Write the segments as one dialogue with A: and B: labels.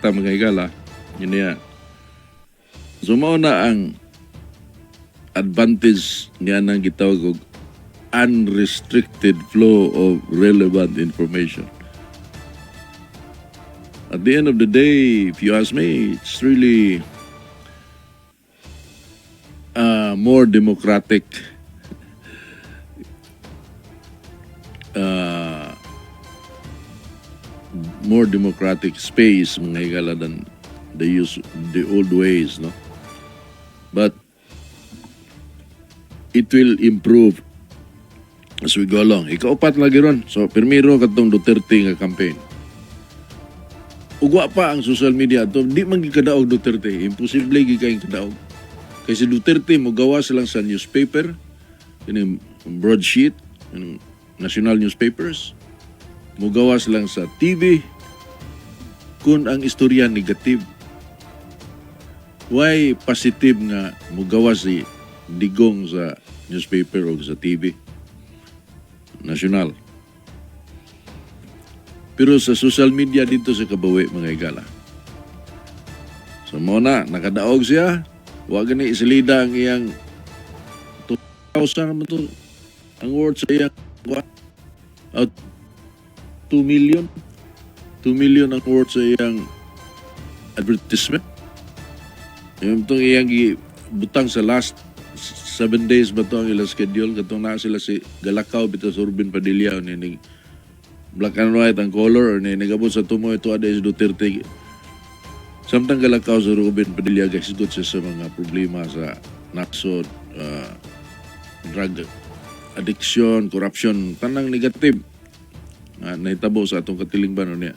A: Mga higala, yun niya. So mao na ang advantage niya nang gitawag og unrestricted flow of relevant information. At the end of the day, if you ask me, it's really more democratic space, mga higala, than the use the old ways, no? But it will improve as we go along. Ikaupat lagi ron. So pirmiro katong Duterte nga campaign. Ugwa pa ang social media to, di man gid kadaog Duterte. Imposible gid kayong kadaog. Kay si Duterte mogawa silang sa newspaper, kining broadsheet, kining national newspapers, mogawas lang sa TV kung ang istorya negative. Why positive nga mogawas si Digong sa newspaper o sa TV national? Pero sa social media dito sa Kabawi, mga higala. So mo na, nakadaog siya. Wa gani isilida ang iyang 2,000 naman to. Ang worth sa iyang out 2 million. 2 million ang worth sa iyang advertisement. Yung itong iyang butang sa last 7 days ba to ang ilang schedule? Katong naa sila si Galakaw bitaw sa Ruben Padilla ni ni black and white ang color ni nagabot sa tumoy ito ada si Duterte. Samtang Galakaw sa Ruben Padilla, gasgot siya sa mga problema sa nasod, drug addiction, corruption, tanang negative nga nahitabo sa atong katilingban niya.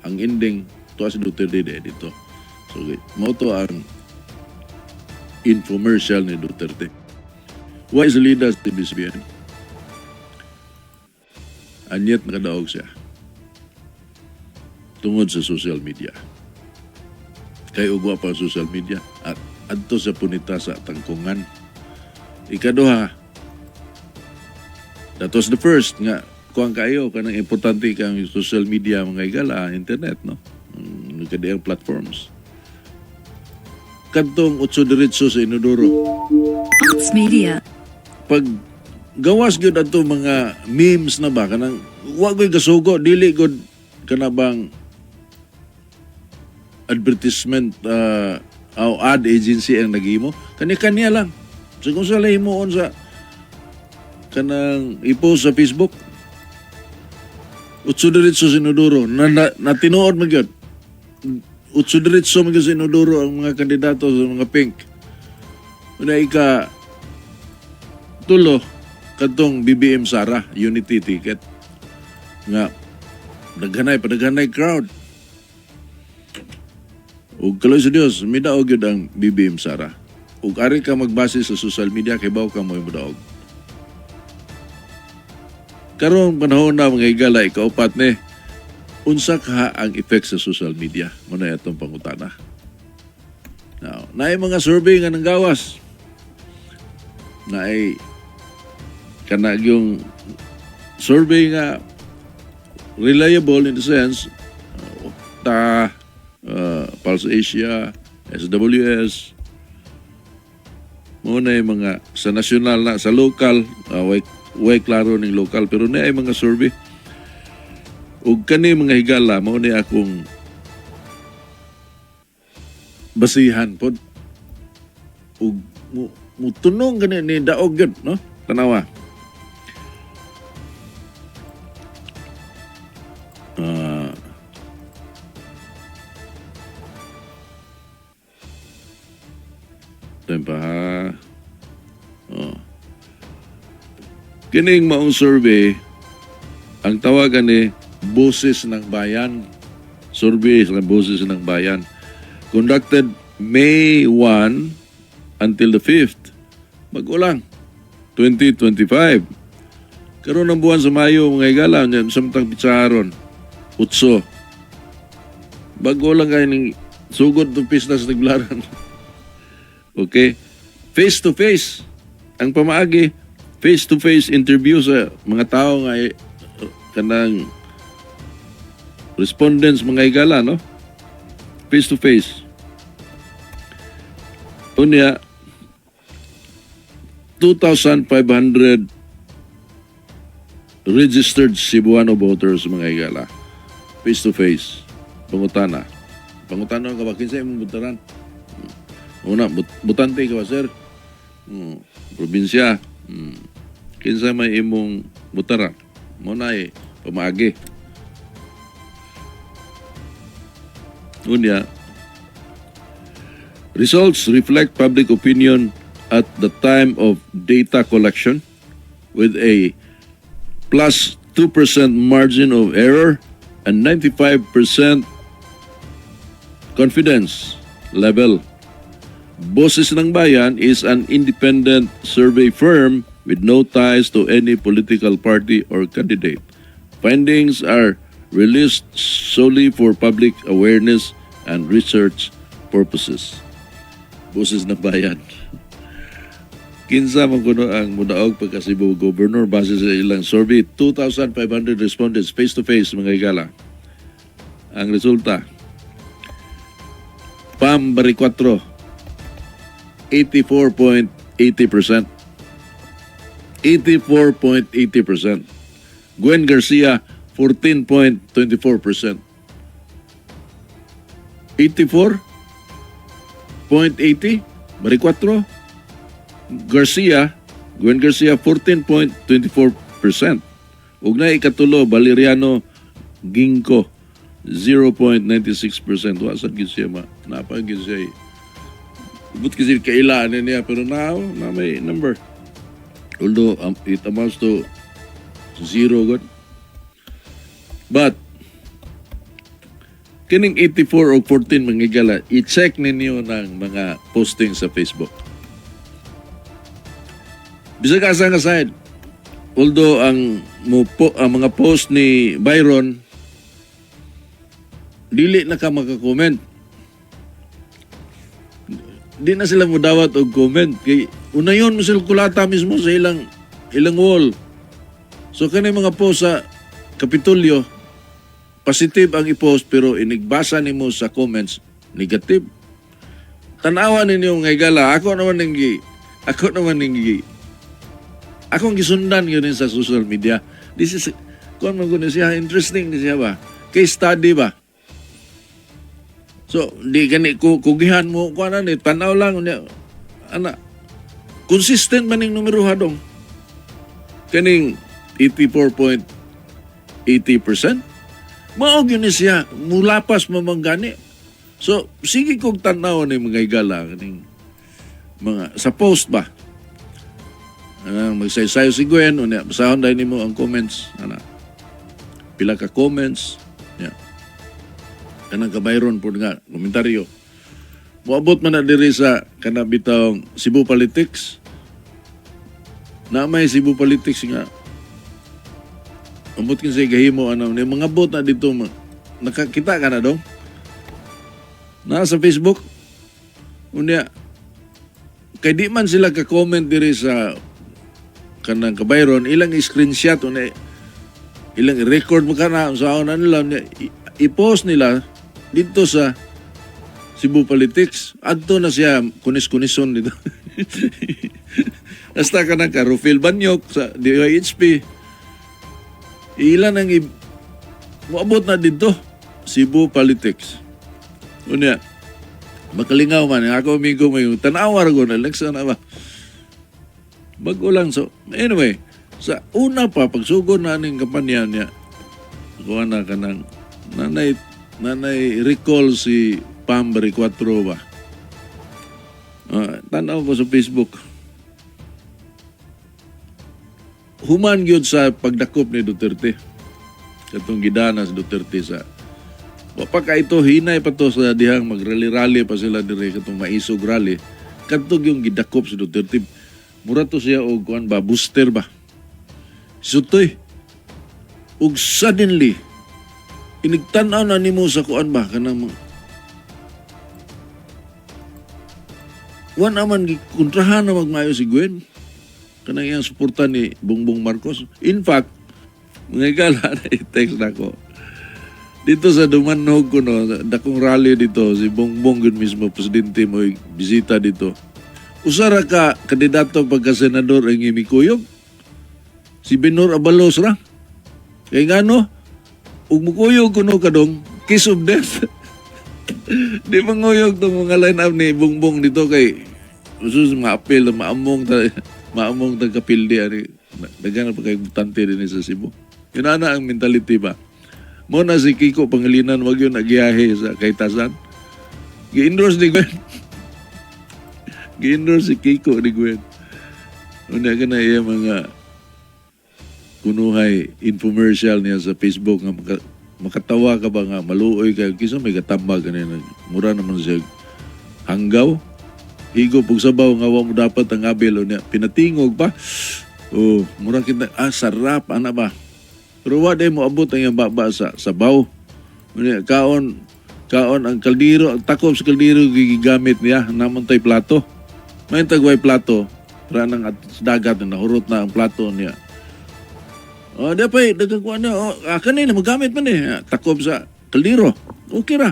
A: Ang ending tuwa si Duterte de dito. So mao to ang infomercial ni Duterte. Why is the leader sa ABS-CBN? Anyet nakadaog siya tungod sa social media. Kay ugwa pa ang social media at adto sa punita sa tangkungan. Ikaduha, that was the first nga kuang kayo kanang importante kang social media, mga higala, internet, no, ang kadiyang platforms, kadtong utso diretso sa inodoro.
B: Arts Media.
A: Pag gawas gyud adto mga memes na ba, kanang wa gyud gasugo, dili gud kana bang advertisement o ad agency ang naghimo, kani-kaniya lang. So kung sa himuon sa kanang i-post sa Facebook, utso diretso sa inodoro na, na, na tinuod man gyud, utso diretso man gyud sa inodoro ang mga kandidato sa mga pink. Una, ika tulo, kadtong BBM Sara unity ticket nga daghanay padaghanay crowd. Ug kaloy sa Dios, midaog gyud ang BBM Sara. Ug ari ka magbase sa social media, kay baw ka mo modaog. Karong panahon na, mga higala, ikaupat ni, unsa ka ang effect sa social media? Mo na atong pangutana. Now, naay mga survey nga nanggawas. Naay kana yung survey nga reliable in the sense ta Pulse Asia, SWS, mo na yung mga sa national na, sa local, way klaro ning local, pero na ay mga survey. Ug kani, mga higala, mao ni akong basihan pod. Ug mutunong gani ni daog gyud, no? Tanawa. Pa ha. Oh. Kining maong survey, ang tawagan ni Boses ng Bayan. Survey sa Boses ng Bayan. Conducted May 1 until the 5th. Bago lang. 2025. Karon ang buwan sa Mayo, mga higala, samtang pitsaron. Utso. Bago lang kayo ning sugod ng pista sa Tagbilaran. Okay? Face to face. Ang pamaagi, face to face interview sa mga tao nga kanang respondents, mga higala, no? Face to face. Unya, 2,500 registered Cebuano voters, mga higala. Face to face. Pangutana. Pangutana ka ba? Kinsa imong butaran? Una, butante ka ba, sir? Probinsya. Kinsa may imong butaran? Mao na eh, pamaagi. Unya, results reflect public opinion at the time of data collection with a plus 2% margin of error and 95% confidence level. Boses ng Bayan is an independent survey firm with no ties to any political party or candidate. Findings are released solely for public awareness and research purposes. Boses ng Bayan. Kinsa man kuno ang mudaog pagka Cebu Governor base sa ilang survey, 2,500 respondents face to face, mga higala. Ang resulta, Pam Baricuatro, 84.80%. 84.80%. Gwen Garcia, 14.24%. 84.80 Baricuatro. Garcia, Gwen Garcia, 14.24%. Ug na ikatulo, Valeriano Ginko, 0.96%. Wa sad gyud siya ma. Napa gyud siya. But kasi kailaan niya pero now na may number. Although it amounts to zero good. But kining 84 o 14, mga higala, i-check ninyo ng mga posting sa Facebook. Bisag asa nga side. Although ang mo po, ang mga post ni Byron, dili na ka maka-comment. Di na sila mo dawat og comment kay unayon mo sila kulata mismo sa ilang ilang wall. So kani mga post sa Kapitolyo, positive ang i-post pero inigbasa nimo sa comments, negative. Tanawa ninyo, mga higala, ako naman ning gi akong gisundan yun sa social media. This is kuan man kuno siya, interesting ni siya ba? Case study ba? So, di gani ko kugihan mo kuan ni tanaw lang unya ana consistent man ning numero hadong. Kaning 84.80%. Mao gyud ni siya, mulapas mamanggani. So, sige kog tanaw ni, mga higala, kaning mga sa post ba. Magsaysayo si Gwen, unya basahon dahil nimo ang comments ana. Pila ka comments, ya. Kanang kabayron po nga komentaryo. Moabot man na diri sa kana bitawng Cebu Politics. Na may Cebu Politics nga ambot kin sa gahimo ano ni mga bot na dito nakakita ka na dong. Na sa Facebook. Unya kay di man sila ka-comment diri sa kanang kabayron, ilang screenshot unya ilang record mo kana sa na nila, unya i-post nila dito sa Cebu Politics. Adto na siya kunis-kunison dito. Basta ka na ka Rufil Banyok sa DYHP. Ilan ang moabot na dito Cebu Politics. Unya makalingaw man ako amigo mo yung tanawa ra ko na Alexa na ba. Bago lang. So anyway, sa una pa pagsugod na ning kampanya niya, kuha na kanang nanay recall si Pam Baricuatro ba. Ah, tanaw ko sa Facebook. Human gyud sa pagdakop ni Duterte. Katong gidana si Duterte sa wa pa ka ito hinay pa to sa dihang magrally-rally pa sila dire, katong maisog rally. Kadto yung gidakop si Duterte. Mura to siya og kuan ba, booster ba. Sutoy. Ug suddenly inigtan-aw na nimo sa kuan ba kanang wa naman gikontrahan na magmayo si Gwen kanang iyang suporta ni Bongbong Marcos. In fact, mga higala, na i-text na ako. Dito sa Dumanhog ko, no, dakong rally dito, si Bongbong yun mismo, presidente mo, bisita dito. Usa ra ka kandidato pagka senador ang imikuyog. Si Benhur Abalos ra. Kay ngano, ug mukuyog kuno kadong kiss of death. Di manguyog tong mga line up ni Bongbong dito kay usus mga apel maamong ta, maamong ta kapildi ani daghan pa kay butante din sa Cebu. Yun ana ang mentality ba. Mo na si Kiko Pangilinan, wag yun nagiyahe sa Kaytasan. Gi-endorse ni Gwen. Gi-endorse si Kiko ni Gwen. Una ka na iya mga kunuhay infomercial niya sa Facebook nga makatawa ka ba nga maluoy ka kisa may katambag kanina, mura naman siya hanggaw higo pug sabaw nga wa mo dapat ang abil niya pinatingog pa, oh, mura kita, ah, sarap ana ba, pero wa day mo abot ang iyang baba sa sabaw. Unya, kaon kaon ang kaldero, ang takop sa kaldero gigamit niya namon tay plato, may tagway plato ra nang at sa dagat na nahurot na ang plato niya. Oh, di pa eh, nagkakuha na. Oh, ah, kanina, magamit man eh. Takob sa kaldero. Okay ra.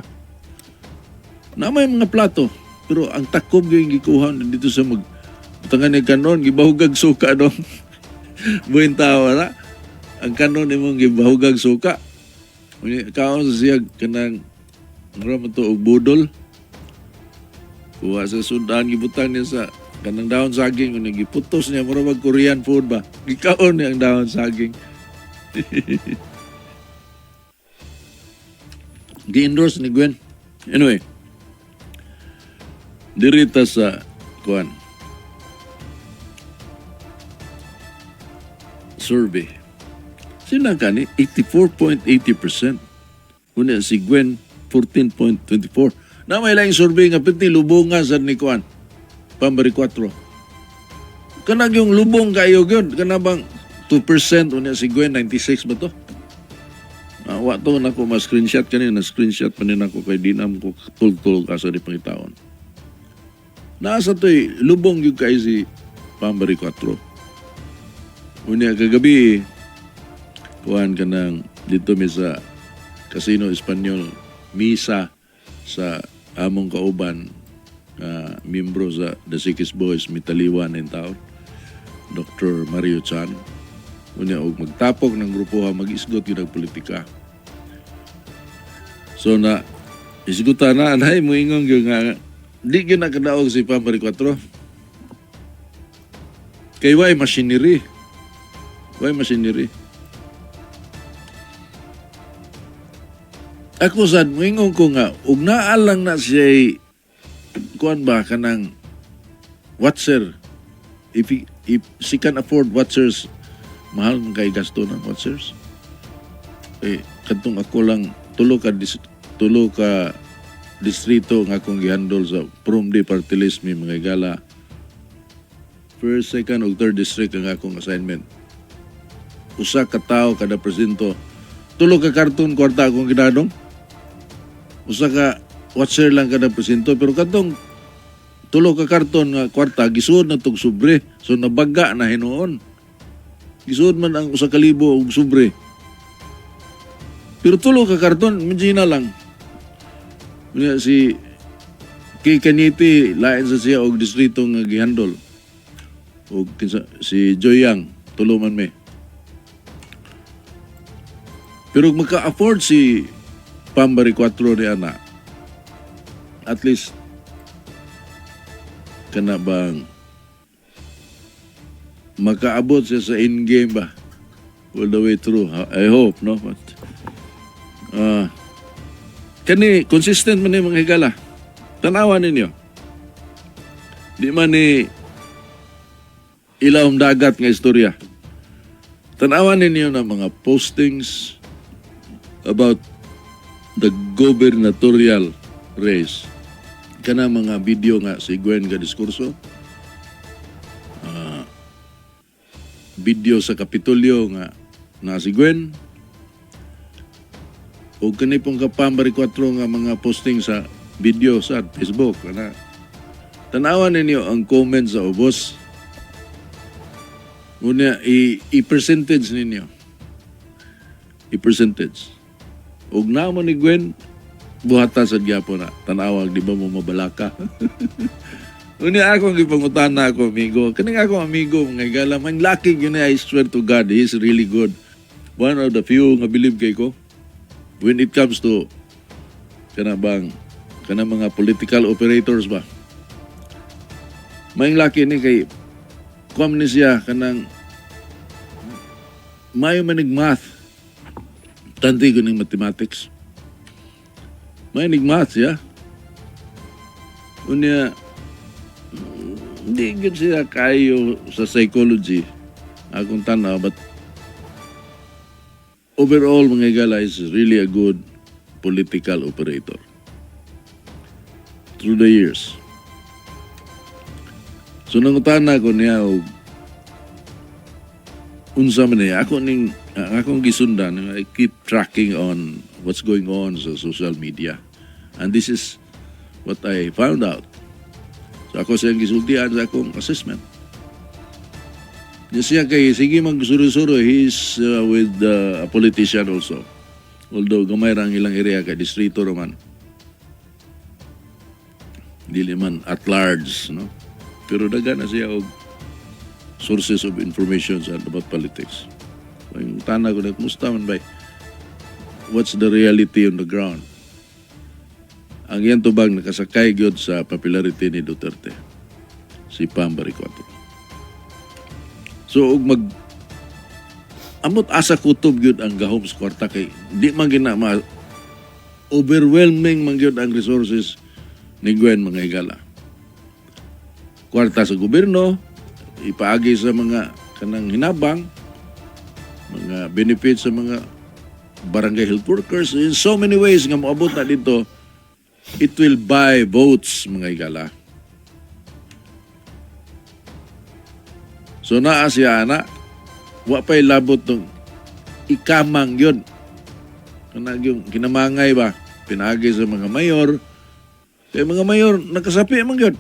A: Na may mga plato. Pero ang takob yung gikuha na dito sa mag... Butangan ni kanon, gibahugag suka dong. Buhin tao na. Ang kanon imong gibahugag suka. Unya, kaon sa siya kanang mura man to og budol. Kuha sa sudan, gibutang niya sa kanang dahon saging, unya giputos niya, mura mag Korean food ba? Gikaon niya ang dahon saging. Gi-endorse ni Gwen. Anyway, dirita sa kuan. Survey. Sila kani 84.80%. Una si Gwen 14.24. Na may laing survey nga piti lubonga sa ni kuan. Pambari 4. Kanag yung lubong kayo gyud kana bang 2%, unya si Gwen 96 ba to? Ah, wa to nako ma-screenshot kanina, na screenshot pa ni nako kay di na mo ko tultol asa di pangitaon. Nasa to'y lubong yung kay si Pambari 4. Unya kagabi, kuhan ka ng dito mi sa Casino Espanyol, misa sa among kauban nga miyembro sa The Sikis Boys, mitaliwan in taon, Dr. Mario Chan. Unya og magtapok ng grupo ha, mag-isgot yun ang politika. So na isgutan na anay moingon gyud nga di gyud nakadaog si Pambari 4. Kay way machinery. Way machinery. Ako sad moingon ko nga ug naa lang na siya kuan ba kanang watcher, if she can afford watchers, mahal man kay gasto ng watchers eh. Kadtong ako lang tulo ka distrito nga akong gihandle sa Prom D party list, mi mga gala, first, second ug third district ang akong assignment. Usa ka tawo kada presinto, tulo ka karton kwarta akong ginadong, usa ka watcher lang kada presinto, pero kadtong tulo ka karton nga kwarta gisuod na tog sobre, so nabaga na hinuon, gisuod man ang 1,000 og sobre, pero tulo ka karton medyo na lang. Unya, si kay Kaniti lain sa siya og distrito nga gihandol, og kinsa si Joy Yang, tulo man mi. Pero maka-afford si Pambari 4 ni ana, at least kana bang makaabot siya sa endgame ba all the way through, I hope, no? But kani consistent man ni mga higala, tanawan ninyo, di man ni ilawom dagat nga istorya. Tanawan ninyo na mga postings about the gubernatorial race, kana mga video nga si Gwen ga diskurso, video sa Kapitolyo nga na si Gwen, o kani pong kapambari 4 nga mga posting sa video sa Facebook kana. Tanawan ninyo ang comment sa ubos. Unya i-percentage ninyo, i-percentage. Ug namo ni Gwen, buhatan sa gyapon na. Tanawag, di ba mo mabalaka? Unya ako ang gipangutana ako amigo. Kaning ako amigo mga higala, man laki gyud ni, I swear to God, he is really good. One of the few nga believe kay ko when it comes to kana bang kana mga political operators ba. Maing laki ni kay kuam ni siya kanang mayo manig math. Tanti ko ning mathematics. Mayo nig math siya. Unya hindi gyud siya kayo sa psychology akong tanaw, but overall, mga higala, is really a good political operator through the years. So nangutana ko niya og unsa man niya ako ning ang akong gisundan. I keep tracking on what's going on sa social media and this is what I found out. So ako siyang gisultian sa akong assessment. Niya siya kay sige magsuro-suro, he's with a politician also. Although gamay ra ang ilang area kay distrito raman. Dili man at large, no? Pero daga na siya og sources of information sa about politics. So, yung tana ko na, kumusta man ba? What's the reality on the ground? Ang iyang tubag, nakasakay gyud sa popularity ni Duterte si Pam Baricuatro. So og mag amot asa kutob gyud ang gahom sa kwarta kay di man gina ma overwhelming man gyud ang resources ni Gwen, mga higala. Kwarta sa gobyerno, ipaagi sa mga kanang hinabang, mga benefits sa mga barangay health workers, in so many ways nga moabot na dito, it will buy votes, mga higala. So naa siya ana, wa pa'y labot tong ikamang yun. Kanang yung kinamangay ba, pinaagi sa mga mayor. Kaya mga mayor, nakasapi man yun.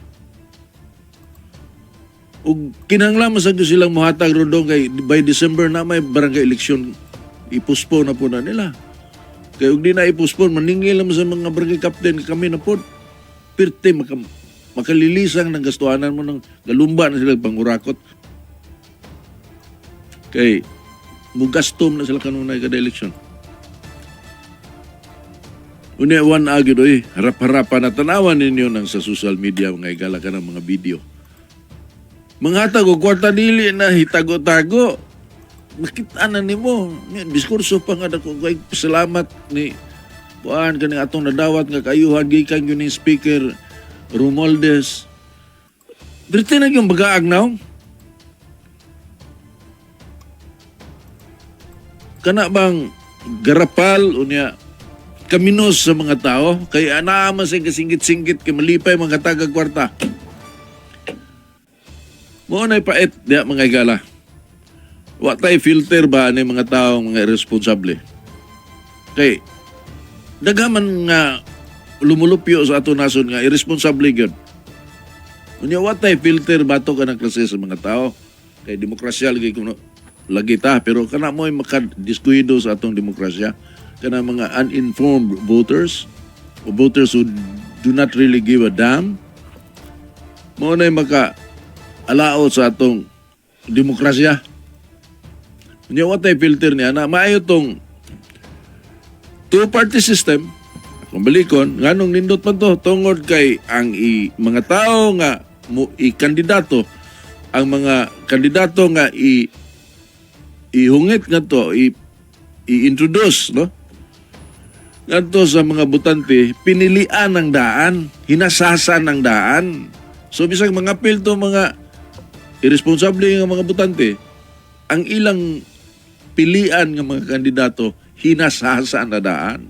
A: Ug kinahanglan man sad silang mohatag rodong kay by December na may barangay election, ipospone na po na nila. Kay ug di na ipospone, maningil naman sa mga barangay captain, kami na po. Pirte makalilisang ng gastuhanan mo ng galumba na sila pangurakot. Kay mugastom na sila kanunay kada eleksyon. Unya one agad oy, harap-harapan na tanawan ninyo nang sa social media, mga higala, ka ng mga video. Manghatag og kwarta dili na hitago-tago. Makita na nimo. Nga, diskurso pa nga dako kay salamat ni kuan kaning atong nadawat nga kaayuhan gikan gyud ni Speaker Romualdez. Birti na yung bagaag naong. Kana bang garapal unya kaminos sa mga tao kay ana man sa kasingit-singit kay malipay mga tagag kwarta. Mao nay pait diya, mga higala. Wa tay filter ba ni mga tao, mga irresponsable. Kay daghan nga lumulupyo sa ato nason nga irresponsable gyud. Unya wa tay filter bato ka ng klase sa mga tao. Kay demokrasya lagi kuno lagi ta, pero kana mo'y makadiskuido sa atong demokrasya, kana mga uninformed voters o voters who do not really give a damn, mao nay maka alaot sa atong demokrasya. Unya wa tay filter niya na maayo tong two-party system. Kung balikon, nganong nindot man to? Tungod kay ang mga tao nga mo i-kandidato, ang mga kandidato nga ihungit nga to, i-introduce, no? Ngadto sa mga botante, pinilian ng daan, hinasasan ng daan. So bisag mga to mga irresponsable nga mga botante, ang ilang pilian nga mga kandidato hinasasan na daan.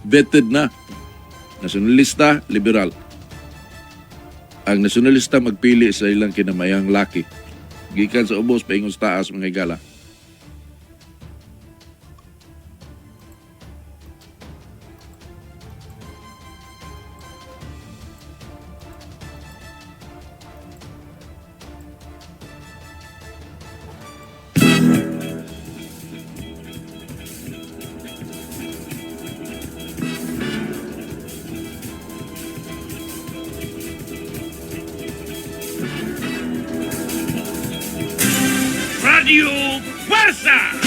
A: Vetted na. Nasyonalista, liberal. Ang nasyonalista magpili sa ilang kinamayang laki. Gikan sa ubos, paingon sa taas, mga higala.
C: Radio Fuerza!